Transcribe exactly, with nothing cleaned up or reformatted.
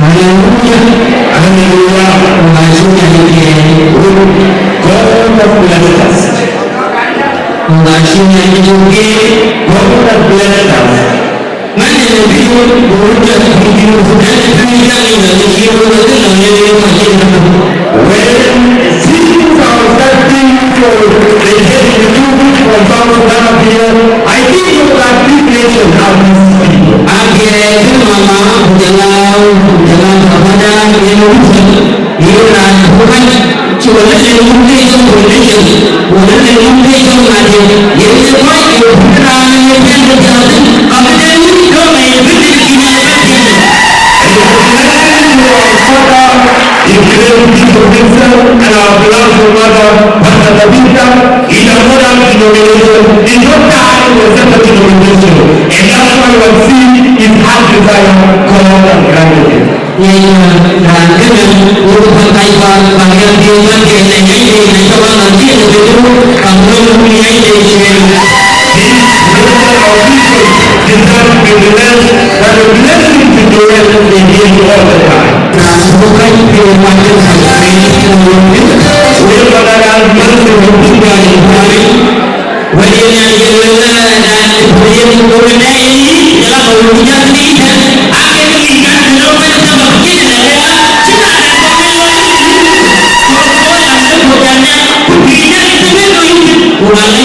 Hallelujah. Hallelujah. Wënga cï Nhialic yen, God of blessed us. Wënga cï Nhialic yen, God of blessed us. Many people who just begin to get free young in the year of the Lord. When citizens are starting for the head to from South Sudan up here, I think of that big nation of these people. Apiɛth mama, ku jɔl a, ku jɔl a baba da, yen wut, yen raan ku kac, cï wël ë yen wut ke yɔm politician, wël ë yen wut ke yɔm ŋadï, yen ke kɔc ke wut raan yen piɛth ke piath, ka bï den wut dɔm ë yen bï den kïn ë yen piɛth. It is a blessing to our father, he claimed this of himself, and our beloved mother, Pastor Tabitha, is a modern denomination. He don't die with such a denomination. And that's why we see his heart desire, God has granted him. Yen raan kënë, wok bän kac kuan, bän yɛn piŋ bän ke yen ë nyaai de, na cä wä ŋa thiëëk ë tëdu, kam röl wun nyaai de cï yen. This nation of people deserve to be blessed, but the blessing to dwell in him all the time. Raan bï kac piŋ kuan ë kac piŋ, ku wok bän kac kuan, bän ke wun bï kuan ë kuan. Wël yen ë lueel, na, na, yen ku bï nɛɛi, jɔl a ka wun cï jäl thiëëc tɛ̈n, aa ke kë yic kan bï lɔ wek sabab cïn ë lɛ̈k ëya, cïn raan ë kɔc ë lɔ yïn, ku röt kɔc raan ë kɔc an nhial, ku bï nɛɛi cï bï lɔ yïn, ku ŋa lɔ